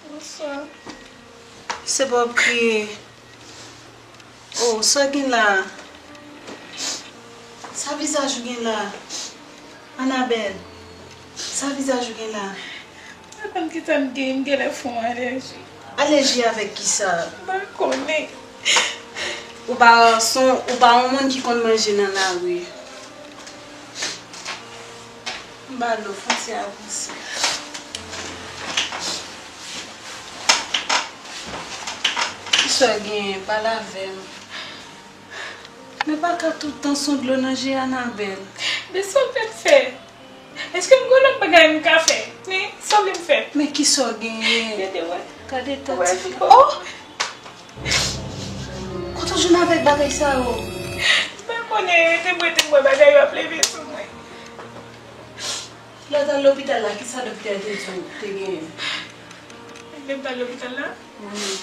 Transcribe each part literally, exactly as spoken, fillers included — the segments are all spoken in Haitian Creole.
Bonswa. Se pa w ap kriye. Oh, sa w gen la? Sa vizaj ou gen la? Anabèl, sa vizaj ou gen la? M pa konn kisa m gen, m genlè fè yon alèji. Alèji avèk kisa? M pa konnen. Ou pa son, ou pa yon moun ki konn manje nan lari. M ba l fon ti avanse. Kisa w genyen? Pale avè m. Men pa ka tout tan son dlo nan je, Anabèl. Men sa w vle m fè? Èske m gen lòt bagay m ka fè? Men sa w vle m fè? Men kisa w genyen? Gade wè. Gade tèt ti fi. Oh! Kote w jwenn avèk bagay sa yo? M pa konnen, rete m rete m wè bagay yo ap leve sou mwen. Lè w t al lopital la, kisa doktè a te di w te genyen? Lè m t al lopital la? Wi.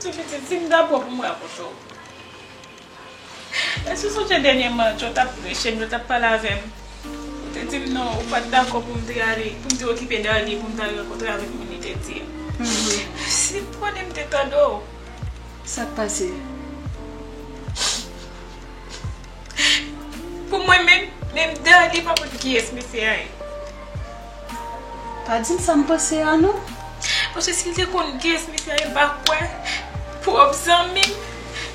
Ti pitit, si m ta pran pou m rakonte w. Èske w sonje dènyèman, Djo t ap preche m, Djo t ap pale avè m? Ou te di m non, ou pa t dakò pou m te ale, pou m te okipe Darly, pou m t al rankontre avèk moun li te di a. Si m konnen m te tande w. Sa k pase? Pou mwen menm, menm Darly pa konn kiyès mesye a ye. Pa di m sa m panse a non. Paske si l te konn kiyès mesye a ye, m pa kwè pwòp zanmi m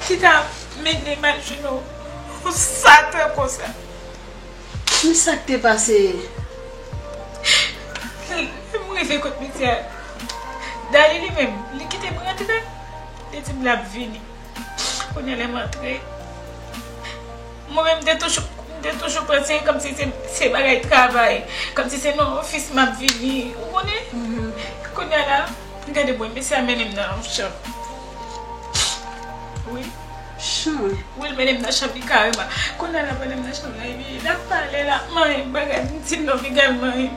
ki ta mennen m al jwenn yon satan konsa. Men sa k te pase? Lè m rive kot mesye a, Darly li menm, li kite m rantre, li di m l ap vini. Kounye a lè m antre, mwen menm m te toujou, m te toujou panse kòmsi se, se bagay travay, kòmsi se nan ofis m ap vini, ou konnen? Kounye a la, gade bò, mesye a mennen m nan yon chanm. Wi. Chanm? Wi, l mennen m nan chanm li kareman. Kounye a la, pandan m nan chanm nan, epi l ap pale, l ap manyen m bagay, m di l non, piga l manyen m.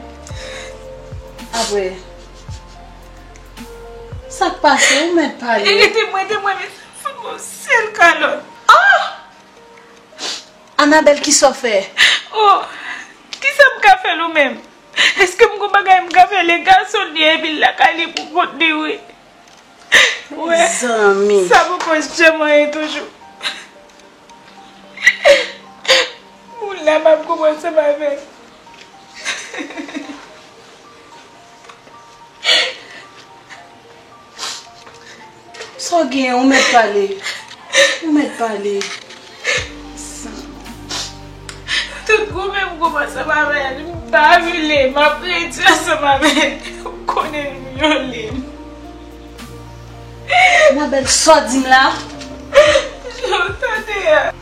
Apre, sa k pase? Ou mèt pale. E rete mwen, te mwen, men sou yon sèl kalòt. Ah! Anabèl, kisa w fè? Oh, kisa m ka fè l ou menm? Èske m gon bagay m ka fè l? E gason l ye, epi l lakay li pou kont li, wi. Wè, mezanmi, sa poko janm anyen toujou. Moun la m ap goumen ansanm avè l. Sa w genyen, ou mèt pale. Ou mèt pale. Tout goumen m goumen ansanm avè l, m pa vle, m ap redi ansanm avè l. Ou konnen l vyole m. Anabèl, sa w di m la? Jan w tande a.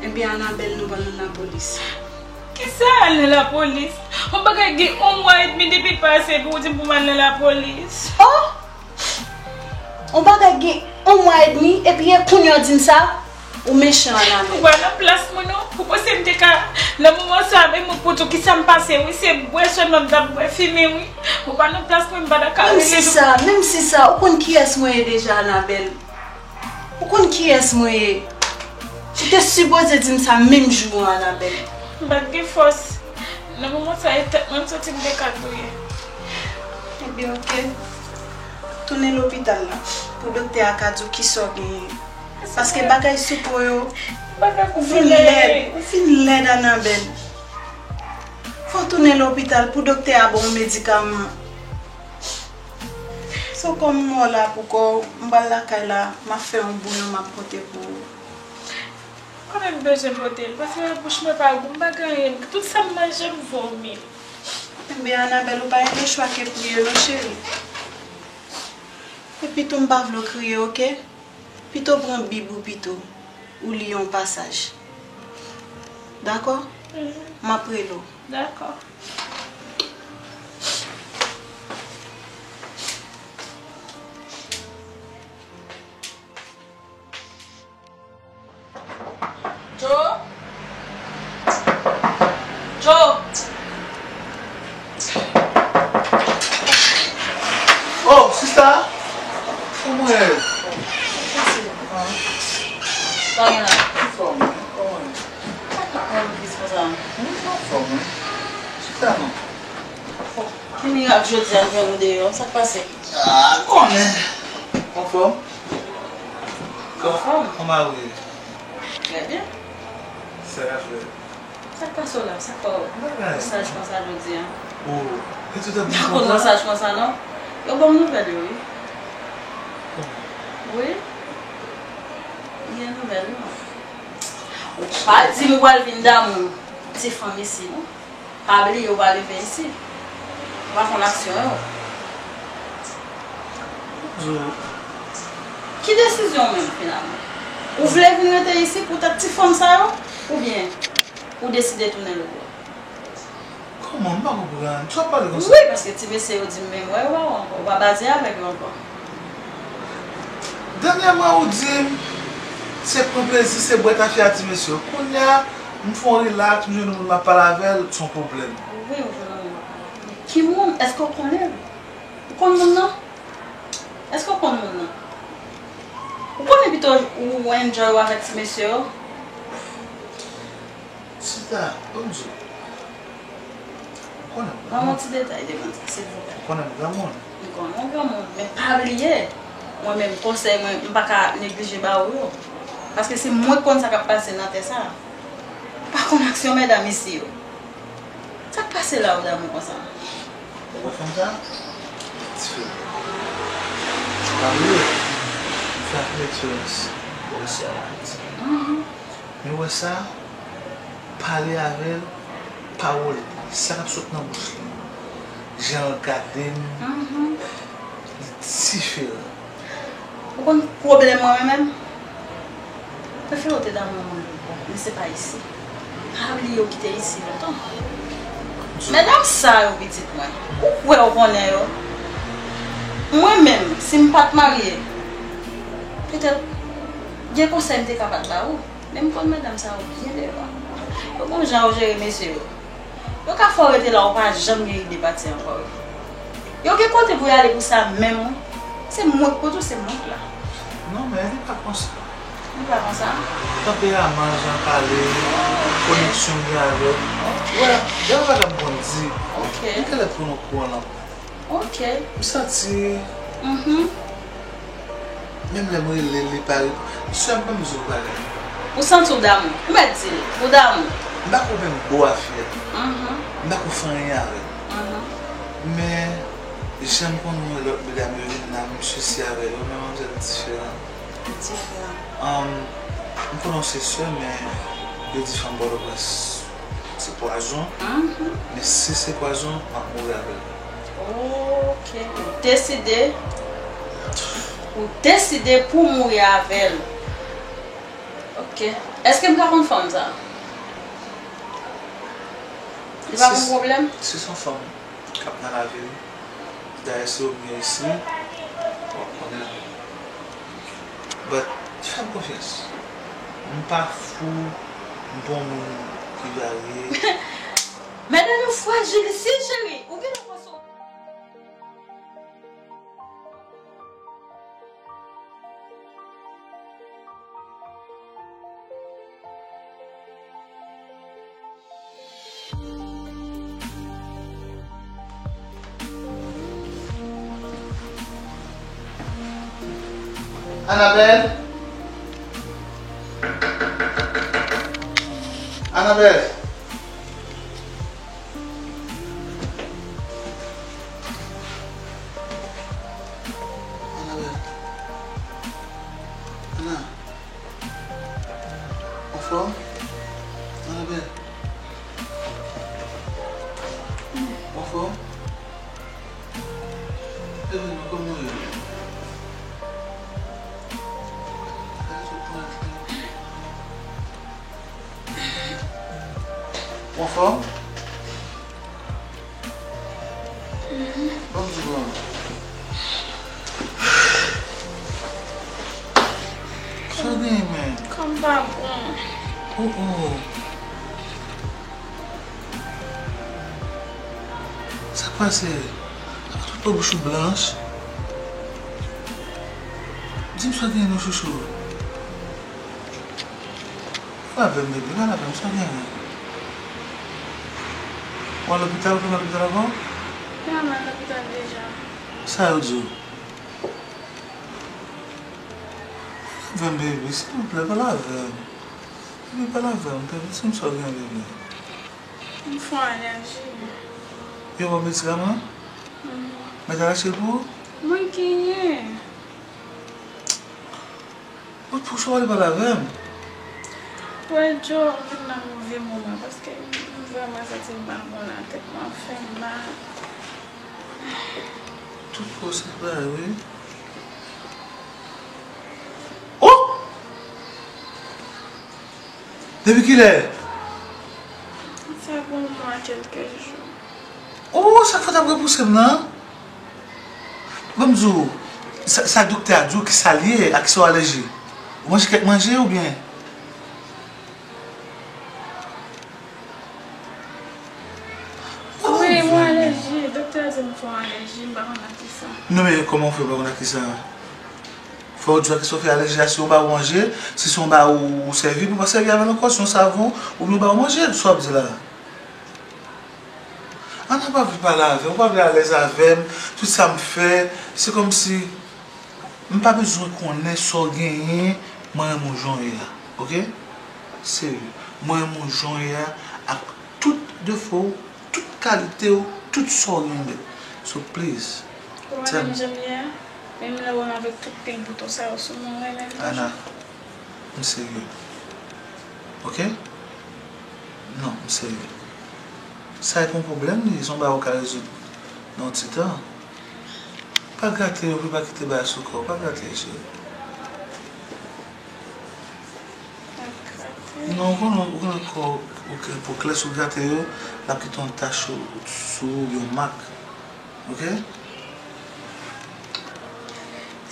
Ebyen, Anabèl, nou pral nan lapolis. Kisa al nan lapolis? Yon bagay gen yon mwa edmi depi l pase, epi w di m pou m al nan lapolis. Oh! Yon bagay gen yon mwa edmi, epi e kounye a w di m sa? Ou mechan, Anabèl. Ou pa nan plas mwen, non. Ou panse m te ka, nan moman sa, men mwen pou di w kisa m pase, wi, se bwè sèlman m t ap bwè, fimen, wi. Ou pa nan plas mwen, m pa ta ka rele nou. Menm si sa, menm si sa, ou konn kiyès mwen ye deja, Anabèl. Ou konn kiyès mwen ye? Ou te sipoze di m sa menm jou an, Anabèl. M pa t gen fòs. Nan moman sa, e tèt mwen m santi m te ka touye. Ebyen, oke. Tounen lopital la, pou doktè a ka di w kisa w genyen. Paske bagay sou po yo, ou fin lèd, ou fin lèd, Anabèl. Fò w tounen lopital pou doktè a ba w medikaman. So, kòm mò la pou kò w, m pral lakay la, m ap fè yon bouyon, m ap pote pou ou. Kòman m bezwen pote l? Paske bouch mwen pa gou, m pa gen anyen. Tout sa m manje, m vomi. Enben, Anabèl, ou pa gen lechwa ke priye non, cheri. Epi tou, m pa vle w kriye, oke? Pito pran Bib ou pito, ou li yon pasaj. Dakò? M ap rele w. Dakò. Djo? Djo? Oh, sista! Kòman w ye? Sa gen la? Anfòm, wi. Kòman w ye? Mwen anfòm, wi. Chita non. Ki mirak Jodi a m jwenn ou deyò, sa k pase? Ah, konnen. Anfòm? Anfòm? Kòman ou ye? Trè byen. Sa k ap fèt? Sa k pase w la? Sa k fè w saj konsa jodi a? Oh, e tout ap di konsa? Pa konn saj konsa non. Yo ban m nouvèl yo, wi. Kòman? Wi. M gen nouvèl, wi. Ou pa di m ou pral vin damou ti fanm isi, non. Pa bliye ou pa leve isi. Ou pa konn aksyon yo. Ki desizyon w menm finalman? Ou vle vin rete isi poutèt ti fanm sa yo? Oubyen ou deside tounen lòtbò? Kòman? M pa konprann. Sa w ap pale konsa? Wi, paske ti mesye yo di m menm wè yo pa wè ankò. Ou pa baze avèk yo ankò. Dènyèman, ou di m se pran plezi, se bwè tafya ti mesye yo. Kounye a, m fè yon rilaks, m jwenn yon moun m ap pale avè l, se yon pwoblèm. Wi, ou jwenn yon moun. Ki moun? Èske w konnen l? Ou konn moun nan? Èske w konn moun nan? Ou konnen pito ou enjoy ou avèk ti mesye yo? Chita, ban m di w. Ou konnen m granmoun. Ban m yon ti detay de moun sa, silvouplè. Ou konnen m granmoun. M konnen w granmoun, men pa bliye, mwen menm, konsèy mwen, m pa ka neglije ba ou yo. Paske se mwen k konn sa k ap pase nan tè sa a. Ou pa konn aksyon medam isi yo. Sa k pase la, ou damou konsa? Ou wè fanm sa? Ti fi. Pa bliye, m fè anpil eksperyans bò isi a Ayiti. Mhm. Men ou wè sa, pale avè l, pawòl, sa k ap sot nan bouch li, jan l gade m, mhm, li diferan. Ou konn pwoblèm mwen menm? Prefere w te damou yon moun pi bon, men se pa isi. Pa bliye w kite isi lontan. Medam sa yo, pitit mwen, ou kwè w konnen yo? Mwen menm, si m pa t marye, petèt gen konsèy m te ka pa t ba ou. Men m konn medam sa yo byen deyò a. Yo gon jan yo jere mesye yo. Yo ka fè w rete la, ou pa janm gen ide pati ankò, wi. Yo gen kote pou y ale pou sa menm, wi. Se mwen k pou tou, se mwen k la. Non, men li pa konsa. Li pa konsa? Tanperaman, jan l pale, koneksyon m gen avè l. Wè, gen yon bagay m konn di. Ok. M te lè pou nou kouran nan. Ok. M santi. Mhm. Menm lè m rele l, li pa reponn. Sè m, ban m di w yon bagay. Ou santi w damou. Ou mèt di l. Ou damou. M pa ko menm bo a fyèt. Mhm. M pa ko fè anyen avè l. Mhm. Men, jan m konn wè lòt medam yo vin la, m sesi avè yo, men manmzèl diferan. Diferan. Ann, m konnen w se sè, men yo di fanm Pòtoprens se pwazon. Mhm. Men si se pwazon, m ap mouri avè l. Ok. Ou deside, ou deside pou mouri avè l. Ok. Èske m ka konn fanm sa? Li pa gon pwoblèm? Si se yon fanm k ap nan lavi m, dayè si w vin isi, w ap konnen l. But, fè m konfyans. M pa fou, m pa yon moun ki varye. Medam yo frajil isi, cheri. Ou genlè panse w Anabèl? Anabèl? Anabèl? Ana? Anfòm? Anabèl? Anfòm? Bebe, nou kòman w ye? Ou anfòm? Ban m di w. Sa w genyen, men? Kò m pa bon. Oh, oh. Sa k pase? Apa tout bò bouch ou blanch? Di m sa w genyen non, chouchou. Pale avè m, bebe, pale avè m, sa w genyen? Ou al lopital, ou tounen lopital ankò? Mwen al lopital deja. Sa yo di w? Avè m, baby, silvouplè, pale avè m. Baby, pale avè m, baby, di m sa w gen, baby. M fè yon alèji. Yo ba w medikaman? Mhm. Mèt al achte l pou ou? Mwen genyen. Ou pou sa w ale pale avè m? Wè, Djo, m vin nan move moman, paske m vrèman santi m pa bon, latèt mwen fè m mal. Tout pwosès bagay, wi. Oh! Depi kilè? Sa gon mwa, kèlke jou. Oh, sa k fè w t ap repouse m nan? Ban m di w, sa, sa doktè a di w, ki sa l ye, a ki sa w alèji? Ou manje kèk manje oubyen? Wi, mwen alèji. Doktè a di m fè yon alèji, m pa konn a kisa. Non, men kòman w fè pa konn a kisa? Fò w di w a kisa w fè alèji a, si yon ba ou manje, si se yon ba ou sèvi, pou pa sèvi avè l ankò, si yon savon, oubyen yon ba ou manje, sa w ap di la? Ana pa vle pale avè m, ou pa vle alèz avè m, tout sa m fè, se kòmsi m pa bezwen konnen sa w genyen, mwen renmen w jan w ye a, oke? Serye, mwen renmen w jan w ye a, ak tout defo w, tout kalite w, tout sa w gen, babe. So please, tell me. Ou renmen m jan m ye a? Menm lè w wè m avèk tout pil bouton sa yo sou mwen, ou renmen m toujou? Ana, m serye. Oke? Non, m serye. Sa e pa yon pwoblèm li, se yon bagay ou ka rezoud nan yon ti tan. Pa gate yo, pou pa kite bagay sou kò w, pa gate yo, cheri. Pa gate. Non, ou konnen, ou konnen kò w, ou ke, po klè, si w gate yo, l ap kite yon tach sou, sou ou, yon mak. Oke?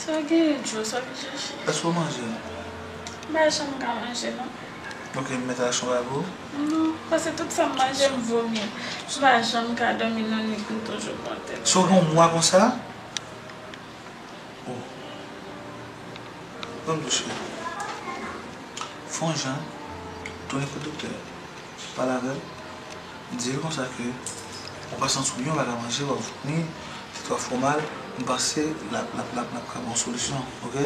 Sa w genyen, Djo, sa w vin chèche? Èske w manje? M pa janm ka manje, non. Oke, m mèt al achte yon bagay pou ou? Non, paske tout sa m manje, m vomi. M pa janm ka dòmi nan nwit, m toujou pran tèt. So gen yon mwa konsa? Oh. Ban m touche. Fè yon jan, tounen kot doktè. Pale avè l. Di l konsa ke ou pa santi w byen, ou pa ka manje, w ap vomi, tèt ou ap fè w mal. M panse l ap, l ap, l ap, l ap ka ba w solisyon, oke?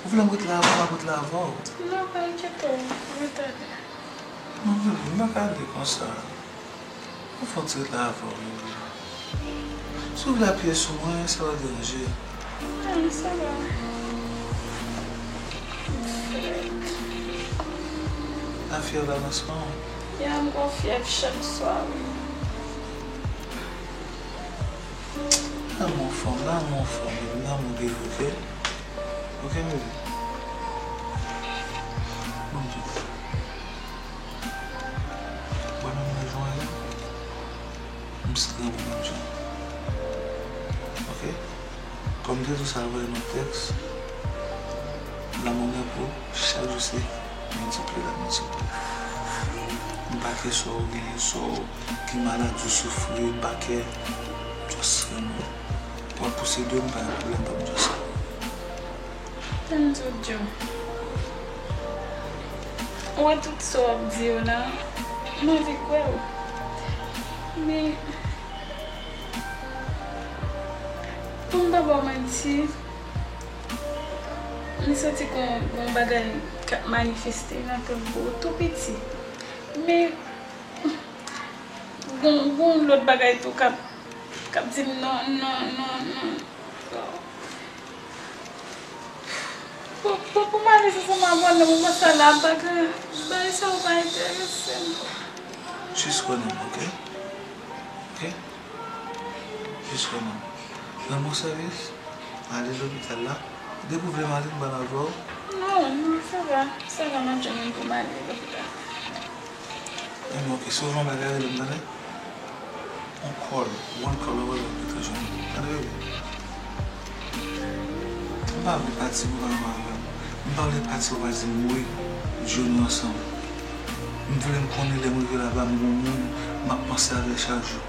Ou vle m ret la avè w, m ap ret la avè w. Non, pa enkyete w, m ret ale. Non, bebe, m pa ka ale konsa. Ou fè yon ti ret la avè w, bebe. Si w vle apiye sou mwen, sa pa deranje. Non, sa va. M frèt. Afyèv la nan san w? Ya, m gon fyèv chak swa, wi. Lanmou fanm, lanmou fanm, lanmou bebe, oke? Oke, bebe? Bon, bebe. Mwen menm nan jwenn, m sere pou mwen jan. Oke? Kòm m te di w sa, voye m yon tèks. Lanmou mwen pou chak jou se miltipliye la miltipliye. M pa kè sa w gen, sa w ki maladi w soufri, m pa kè. Just renmen w. W ap posede w, m pa gen pwoblèm, ban m just sa. Tann di w, Djo. Ou wè tout sa w ap di yo la, m anvi kwè w. Men, pou m pa ba w manti, m santi gon, gon bagay k ap manifeste nan tèt ou tou piti. Men, gon, gon lòt bagay tou k ap, k ap di m non, non, non, non. Pou, pou, pou m ale ansanm avè w nan moman sa la, m pa ka, bagay sa yo pa enterese m. Jis kwè nan mwen, oke? Oke? Jis kwè nan mwen. Rann mwen sèvis, ale lopital la. Depi w vle m ale, m pral avè w. Non, non, sa va. Sa va, m ap janm pou m ale lopital. Enben, oke, si w vle yon bagay, rele m, tande? On call, one call away, ou te jwenn mwen. Tande, bebe? M pa vle pati pou pa nan avè m. M pa vle pati pou pa di m wi, Djo, nou ansanm. M vle m konnen lè m rive laba, m gon moun m ap panse avè l chak jou.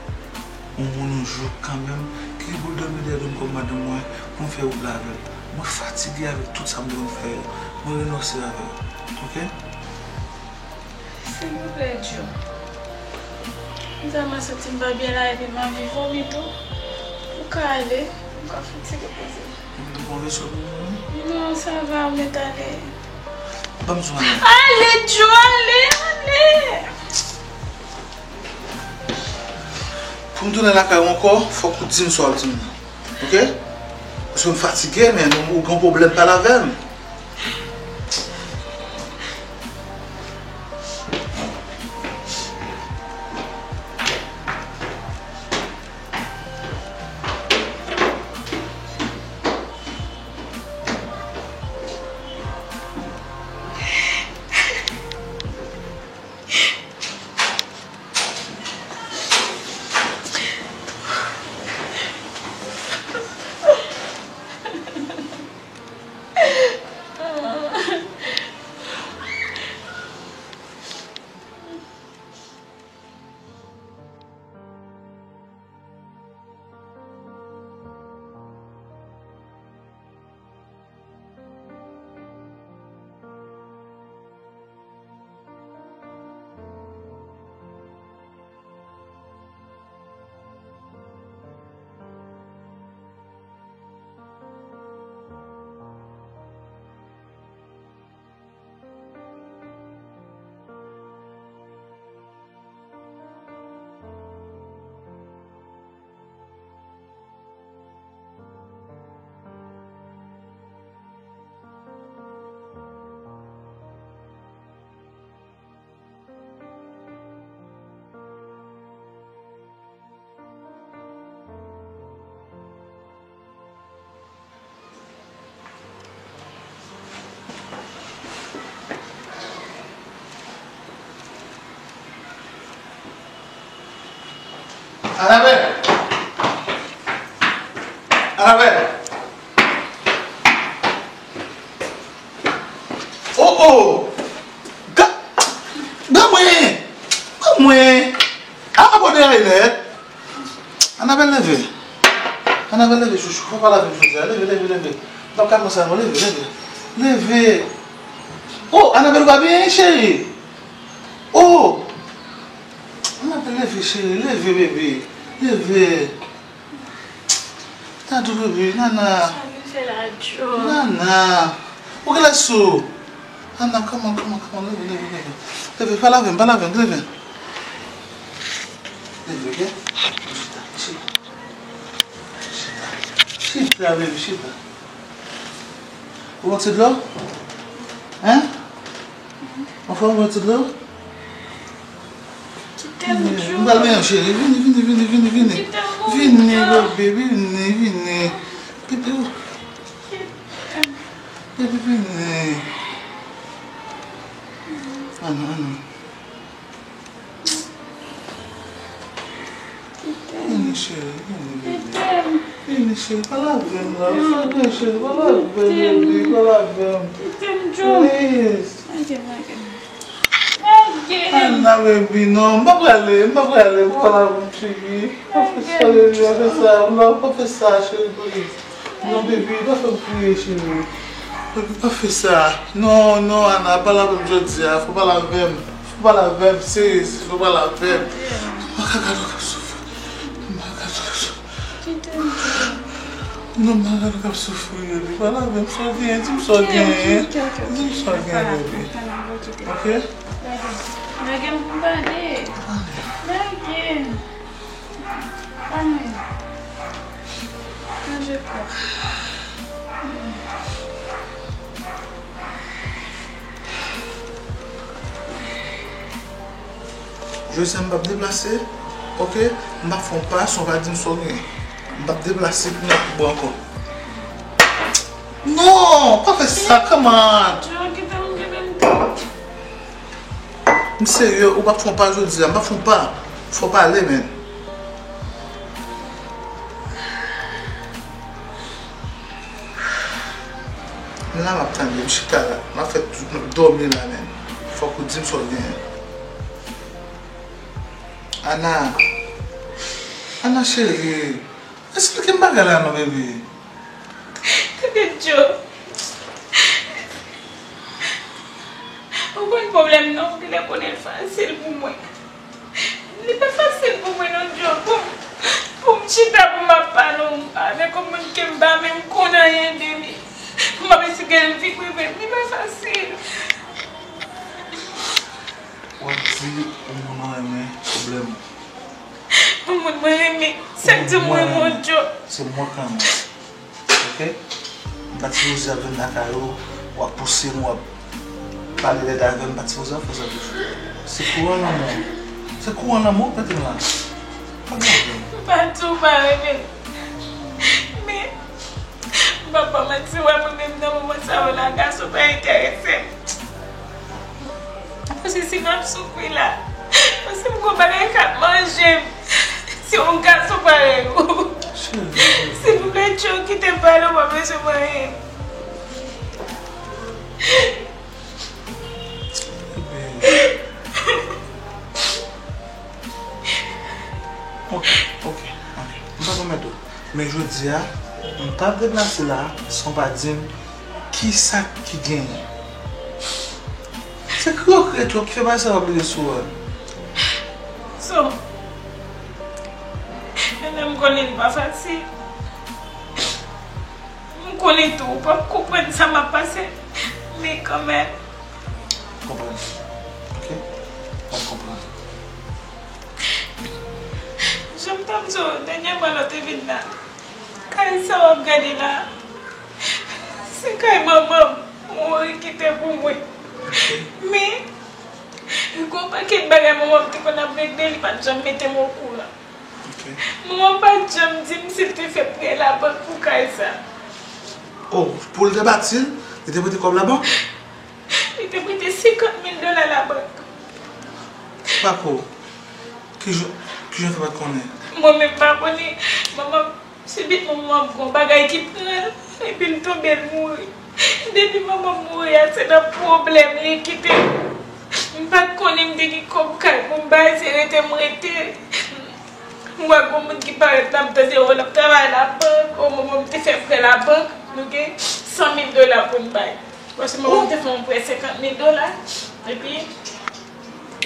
Yon moun yon jou kanmenm ki gen pou l dòmi dèyè do m kòm madanm mwen pou m fè wout la avè l. Mwen fatige avèk tout sa m te konn fè yo. Mwen renonse avè l. Oke? Silvouplè, Djo. Konsa mwen santi m pa byen la, epi m anvi vomi tou. Ou ka ale, ou ka fè ti repoze. Ou gen yon vesyo pou mwen? Non, sa va, ou mèt ale. Ban m sou mwen. Ale, Joe, ale, ale! Pou m tounen lakay ou ankò, fòk ou di m sa w ap di m nan. Oke? Paske m fatige, men ou gen yon pwoblèm, pale avè m. Anabèl! Anabèl! Oh, oh! Ga-, ban mwen! Ban mwen! A, abòne a nèt! Anabèl, leve. Anabèl, leve, chouchou. Fò pale avè m jodi a. Leve, leve, leve. M p ap ka konsa non, leve, leve. Leve. Oh, Anabèl, ou pa byen, cheri? Oh! Anabèl, leve, cheri. Leve, bebe. Leve. Dadou, bebe. Nana. Sa nou fè la, Joe? Nana. Ou genlè sou? Anna, come on, come on, come on, leve, leve, leve. Leve, pale avè m, pale avè m, leve. Leve, oke? Chita, chita. Chita. Chita, baby, chita. Ou yon ti dlo? Hein? Anfòm, ou yon ti dlo? Kite m, Joe. M pral mennen w, cheri. Vini, vini, vini, vini, vini. Kite m, Joe. Vini, bebe, vini, vini. Kite w. Kite m. Bebe, vini. Ann, ann. Kite m. Vini, cheri, vini, vini. Kite m. Vini, cheri, pale avè m la. Sa gen, cheri, pale avè m, bebe, pale avè m. Kite m, Joe. Please. Lage m, lage m. Lage m. Anna, baby, non, m pa prale, m pa prale, m pa prale avè m, cheri. Pa fè sa, baby, pa fè sa, non, pa fè sa, cheri, please. Non, baby, pa fè m kriye, cheri. Baby, pa fè sa. Non, non, Anna, pale avè m jodi a. Fò pale avè m. Fò pale avè m, serye, fò pale avè m. M pa ka gade w k ap soufri. M pa ka gade w k ap soufri. Kite m, kite m. Non, m pa ka gade w k ap soufri, baby. Pale avè m, sa w genyen, di m sa w genyen. Di m sa w genyen, baby. Oke? Lage m. Lage m pou m pale. Lage m. Ann. Manje kò. Jodi a m p ap deplase, oke? M p ap fè yon pa san w pa di m sa w genyen. M p ap deplase pou m ap bò ankò. Non, pa fè sa, come on. Joe, kite m, kite m. M serye, ou p ap fè yon pa jodi a, m p ap fè yon pa. Fò w pale, man. M la, m ap tande, m chita la. M ap fè tout, m ap dòmi la, man. Fòk ou di m sa w genyen. Ana. Ana, cheri. Eksplike m bagay la non, bebe. Tande, Joe. Ou konn pwoblèm nan, ou genlè konnen l fasil pou mwen. M Li pa fasil pou mwen non, Joe, pou, pou m chita pou m ap pale avèk yon moun ke m pa menm konn anyen de li. M ap esplike l vin prive m, li pa fasil. W ap di yon moun w renmen pwoblèm ou. Yon moun mwen renmen, sa k di m renmen w, Joe. Se mwen k renmen. Ok? M pa t sipoze ap vin lakay ou, w ap pouse m, w ap pale lèd avè m, m pa t sipoze ap fè sa toujou. Se kouran lanmou. Se kouran lanmou k mete m la. Pa gen pwoblèm. M pa di w pa renmen l. Men, m p ap ba w manti, wè mwen menm nan moman sa yo la, gason pa enterese m. Paske si m ap soufri la, paske m gon bagay k ap manje m. Se yon gason parèy ou. Silvouplè, Joe, kite m pale, w pa bezwen m anyen. Ok, ok, ok. M pa konn mèt ou. Men jodi a, m p ap deplase la san w pa di m kisa ki genyen. Se kriye w kriye twòp ki fè bagay sa yo ap rive sou ou a. So, menm lè m konnen li pa fasil. M konnen tou, ou p ap konprann sa m ap pase, men kanmenm. Konprann. Ok? W ap konprann. Jan m t ap di w, dènyèman lè w te vin la, kay sa w ap gade la, se kay manman m mouri kite pou mwen. Men, gon pakèt bagay manman m te konn ap regle, li pa t janm mete m okouran. Ok. Manman m pa t janm di m si l te fè prè labank pou kay sa. Oh, pou l te bati l, li te prete kòb labank? Li te prete senkant mil dola labank. Pako, kijan, kijan w fè pa t konnen? Mwen menm pa konnen. Manman m, sibitman manman m gon bagay ki pran l, epi l tonbe, l mouri. Depi manman m mouri a, se nan pwoblèm li kite m. M pa t konnen m te gen kòb kay pou m bay, se rete m rete. M wè gon moun ki parèt la, m tande, o, l ap travay labank, o, manman m te fè prè labank, nou gen san mil dola pou n bay. Paske manman m te fè yon prè senkant mil dola, epi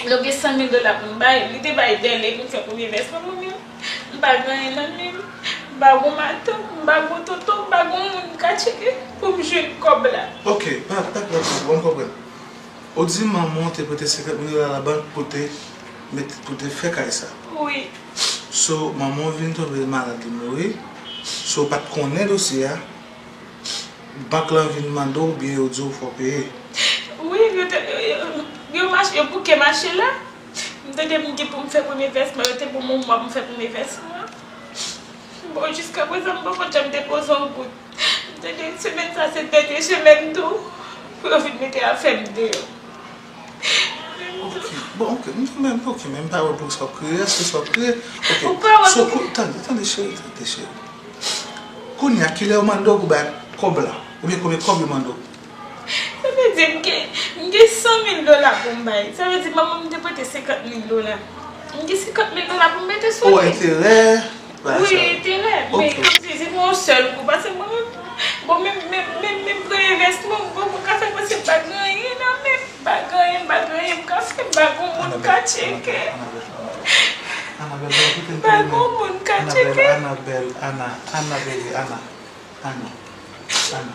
nou gen san mil dola pou n bay. Li te bay dèlè pou n fè premye vès lan, mwen menm, m pa gen anyen nan men m, m pa gon matant, m pa gon tonton, m pa gon moun m ka tcheke pou m jwenn kòb la. Ok, pa, pa, pa, pa, bon, m konprann. Ou di manman w te prete senkant mil dola labank pou te met, pou te fè kay sa. Wi. So, manman w vin tonbe malad, li mouri. So, w pa t konnen dosye a. Bank lan vin mande w oubyen yo di w fò w peye. Wi, yo te, yo, yo, yo mache, yo bouke mache la. M tande m gen pou m fè premye vèsman, yo te ban m yon mwa pou m fè premye vèsman. Bon, jiskaprezan, m poko janm depoze yon goud. M tande semèn sa, se dènye semèn tou, pou yo vin mete afè m deyò. Ok, bon, ok, m, m, ok, men m pa wè poukisa w ap kriye, èske sa w ap kriye? Ok, ou pa wè so, pou kou-, tande, tande, cheri, tande, cheri. Kounye a, kilè yo mande w pou bay kòb la? Oubyen konbyen kòb yo mande w? Sa vle di m gen, m gen san mil dola pou m bay. Sa vle di manman m te prete senkant mil dola. M gen senkant mil dola pou m mete sou li. O, enterè, bagay sa yo. Wi, enterè. Men kòmsi se pou yon sèl kou. Paske mwen menm, bon, menm, menm, menm, menm premye vèsman, bon, mwen ka fè kòmsi m pa gen anyen nan men m. M pa gen anyen, m pa gen anyen m ka fè, m pa gen moun m ka tcheke. Anabèl, Anabèl, Anabèl, Anabèl, pa koute m. M pa gen moun m ka tcheke. Anabèl, Anabèl, Ana, Ana, bebe, Ana. Ana. Ana.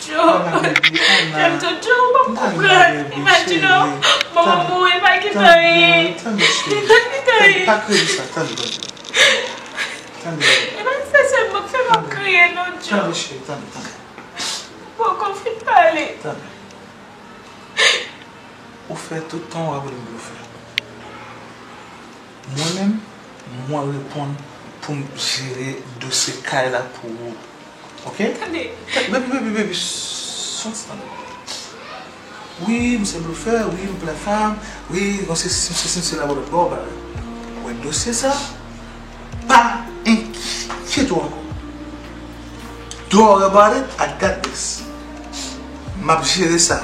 Joe. Ana, baby, Ana. Joe, Joe, Joe, w p ap konprann. Imajine w, manman w mouri, pa gen anyen. Tande, cheri. Pa gen anyen. Pa kriye sa, tande, tande. Tande. E pa se sèl mwen k fè m ap kriye, non, Joe. Tande, cheri, tande, tande. Poko fin pale. Tande. Ou fè tout tan w ap vle blofè. Mwen menm, mwen reponn pou m jere dosye kay la pou ou. Ok? Tande. Baby, baby, baby, soti tande. Wi, m se blofè, wi, m plen fanm, wi, bon, se si, se si, se la, bon, bon, bagay. Ou wè dosye sa, pa enkyete w ankò. Don't worry about it, I got this. M ap jere sa.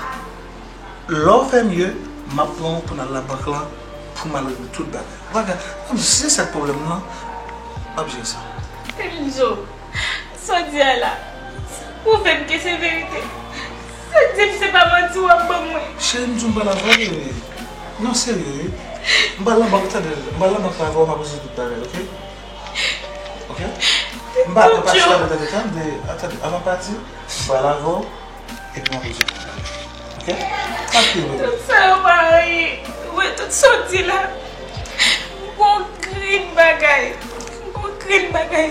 Lè w fè mye, m ap pran w pou n al labank lan pou m al regle tout bagay. Bagay, m se sa k pwoblèm nan, m ap jere sa. Enzo, sa w di a la, pwouve m ke se verite. Sa w di m se pa manti w ap ban mwen. Cheri, m di w m pa la vre. Non, serye, wi. M pral nan bank, tande, m pral nan bank la avè w, m ap rezoud tout bagay, oke? Oke? M pa, m pa chita, tande, tande, tande, avan pati, m pral avè w, epi m ap rezoud tout bagay, oke? M ap kriye, bebe. Tout sa yo pa anyen. Ou wè tout sa w di la? M gon grenn bagay. M gon grenn bagay.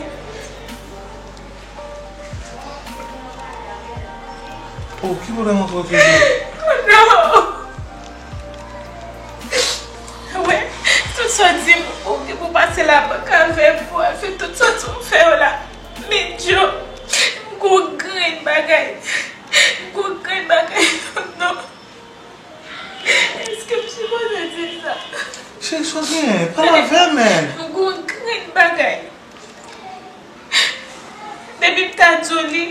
Oh, ki pwoblèm antre w toujou? Oh non! Wè, tout sa w di m, ou gen pou pase labank avè m, pou al fè tout sa w di m fè yo la. Men Djo, m gon grenn bagay. M gon grenn bagay. Non. Èske m sipoze di sa? Cheri, sa w genyen? Pale avè m, man. M gon grenn bagay. Depi m ta di w li,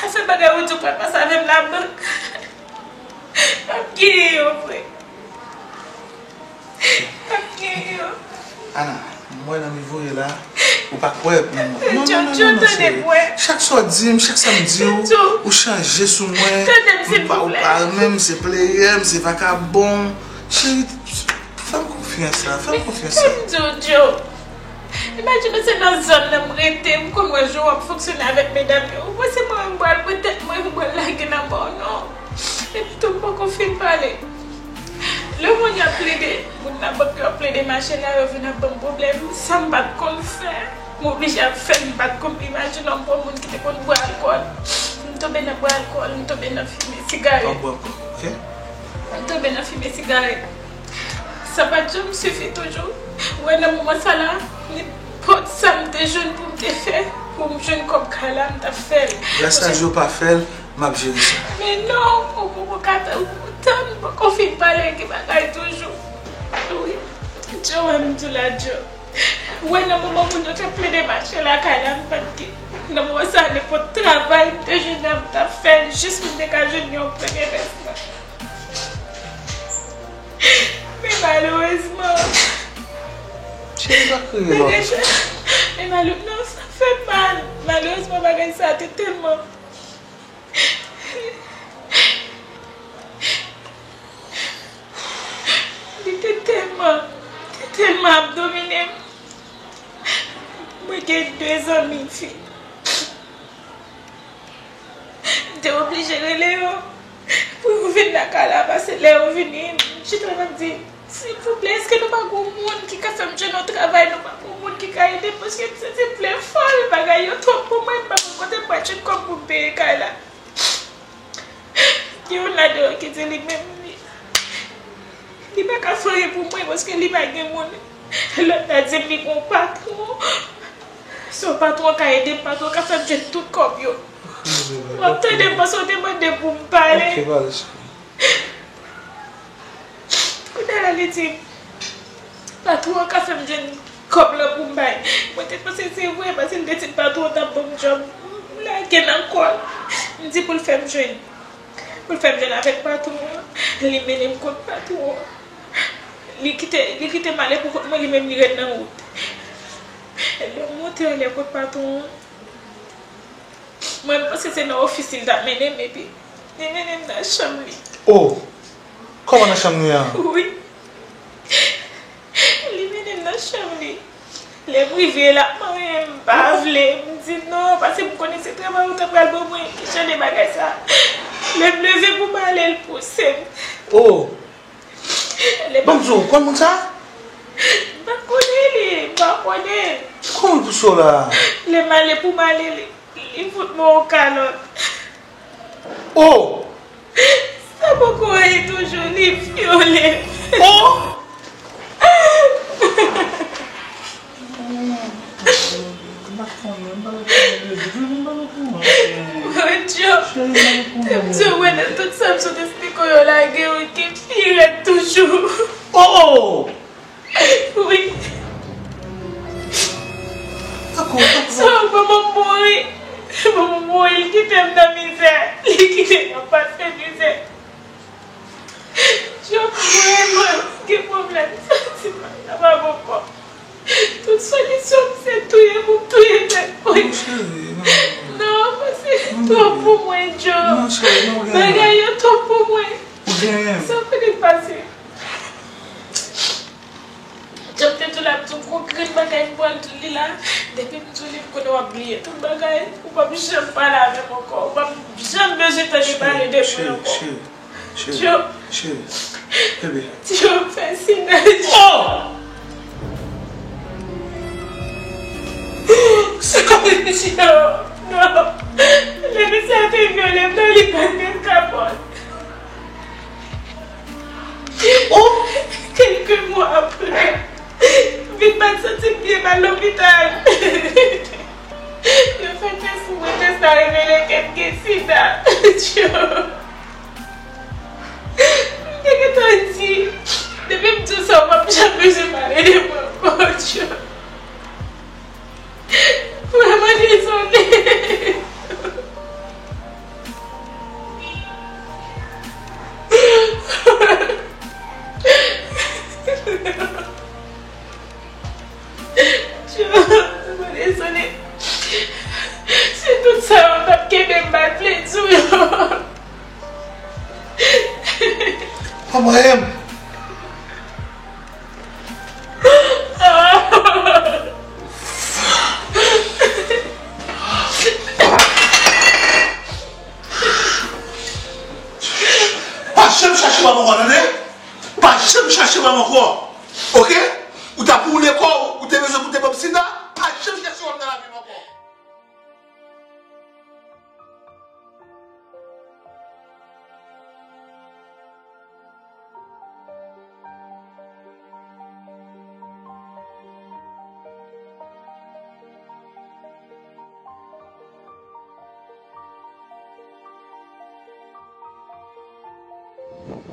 afè bagay ou di w pral pase avè m labank, m ap genyen yo vre. M ap genyen yo. Ana, m wè nan nivo w ye la, ou pa kwè pou mwen. Non, non, non, non, non, cheri. Chak sa w di m, chak sa m di w, ou chanje sou mwen. Ou pa, ou pa renmen m, se pleyè m, se vakabon. Cheri, fè m konfyans la, fè m konfyans la. Fè m di w, Djo. Imajine w se nan zòn nan m rete, m konn wè jan w ap fonksyone avèk medam yo. Ou panse mwen menm m pral pran tèt mwen, m pral lage nan men w, non. Epi tou m poko fin pale. Lè moun yo ap plede, moun nan bank yo ap plede mache la, yo vin ap ban m pwoblèm, sa m pa t konn fè, m oblije ap fè l, m pa t konn imajine w m pran moun ki te konn bwè alkòl. M tonbe nan bwè alkòl, m tonbe nan fimen sigarèt. Pa bwè ankò, oke? M tonbe nan fimen sigarèt. Sa pa t janm sifi toujou. Ou wè nan moman sa la, nenpòt sa m te jwenn pou m te fè, pou m jwenn kòb kay la, m t ap fè l. Gras a Dye w pa fè l, m ap jere sa. Men non, ou poko ka tann, ou poko tann, poko fin pale ki bagay toujou. Wi, Djo, wè m di w la, Djo. Ou wè nan moman moun yo t ap plede mache lakay la, m pa t gen. Nan moman sa, nenpòt travay m te jwenn la, m t ap fè l, jis pou m te ka jwenn yon premye pès la. Men malerezman, cheri, pa kriye non. Men malere-, non, sa fè mal. Malerezman, bagay sa te tèlman, li te tèlman, te tèlman ap domine m. Mwen gen de zanmi fi. M te oblije rele yo pou yo vin lakay la, paske lè yo vini, m chita, m ap di, silvouplè, èske nou pa gon moun ki ka fè m jwenn yon travay, nou pa gon moun ki ka ede m, paske m santi m vle fè l, bagay yo twòp pou mwen, m pa konn kote m pral jwenn kòb pou m peye kay la. Gen youn ladan yo ki di li menm, li, li pa ka fè anyen pou mwen, paske li pa gen moun. Lòt la di m li gon patwon. Si yon patwon ka ede m, patwon ka fè m jwenn tout kòb yo. W ap tande m, paske w te mande pou m pale. Ok, pale, cheri. Kounye a la, li di m, patwon an ka fè m jwenn kòb lan pou m bay. Mwen te panse se vre, paske m te di m patwon an t ap ban m djòb. M lage nan kò l. M di pou l fè m jwenn. Pou l fè m jwenn avèk patwon an. Li mennen m kot patwon an. Li kite, li kite m ale pou kont mwen, li menm li ret nan wout. Lè m monte anlè kot patwon an, mwen, m panse se nan ofis li t ap mennen m, epi li mennen m nan chanm li. Oh! Kòman nan chanm li an? Wi. Li mennen m nan chanm li. Lè m rive, l ap manyen m, m pa vle. M di non, paske m konnen se travay ou ta pral ban mwen. Ki jan de bagay sa? Lè m leve pou m ale, l pouse m. Oh! Ban m di w, ou konn moun sa? M pa konnen li, m pa konnen. Kòman l pouse w la? Lè m ale pou m ale, li, li fout mwen yon kalòt. Oh! Sa poko anyen toujou, li vyole m. Oh! M pa konnen, m pa konnen, baby. Baby, m pa okouran. Mon Dieu. Cheri, m pa okouran. M di w, wè, nan tout sa m sot esplike w yo, lage w ki pi rèd toujou. Oh! Wi. Tako, tako. So, manman m mouri. Manman m mouri, li kite m nan mizè. Li kite m ap pase mizè. Djòb vrèman gen pwoblèm, santi m ap ap ankò. Tout solisyon m se touye pou m touye tèt mwen. Non, cheri, non, non, non. Non, pase twòp pou mwen, Djòb. Non, cheri, non, ou genyen. Bagay yo twòp pou mwen. Ou genyen. Sa fini pase. L ap di w gon grenn bagay m pral di w li la. Depi m di w li, m konnen w ap bliye tout bagay. Ou p ap janm pale avè m ankò. Ou p ap janm bezwen tande pale de mwen ankò. Cheri, cheri, cheri, bebe. Tyo fè sida. Oh! Tyo, non. Lè misye a te vyole m nan, li pa t met kapòt. Oh! Kèlke mwa apre, m vin pa t santi m byen, m al lopital. Yo fè tès pou mwen, tès la revele ke m gen sida. Tyo. M te gentan di, depi m di w sa, w p ap janm bezwen pale de mwen ankò, Djo. Vrèman dezole. Djo, vrèman dezole. Si tout sa yo t ap kenbe m, m pa t vle di w yo. Manman m. Pa janm chache manman ankò, tande? Pa janm chache manman ankò. Oke? Ou t ap woule kò w, ou te bezwen pou te ban m sida, pa janm chache manman nan lavi m ankò.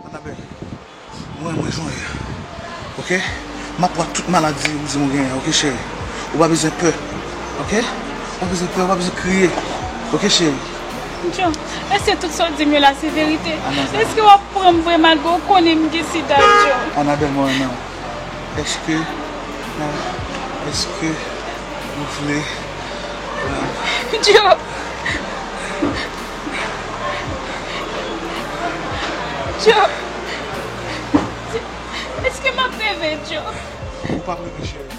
Annabelle, mwen, mwen jwenn. Oke? M ap pran tout maladi ou di m ou genyen, oke, cheri? Ou pa bezwen pè, oke? Ou pa bezwen pè, ou pa bezwen kriye, oke, cheri? Djo, èske tout sa w di m yo la se verite? Annabelle. Èske w ap pran m vre malgre w konnen m gen sida, Djo? Annabelle, mwen renmen w. Èske, èske ou vle, Djo. Djo. Èske m ap reve, Djo? Ou p ap reve, cheri.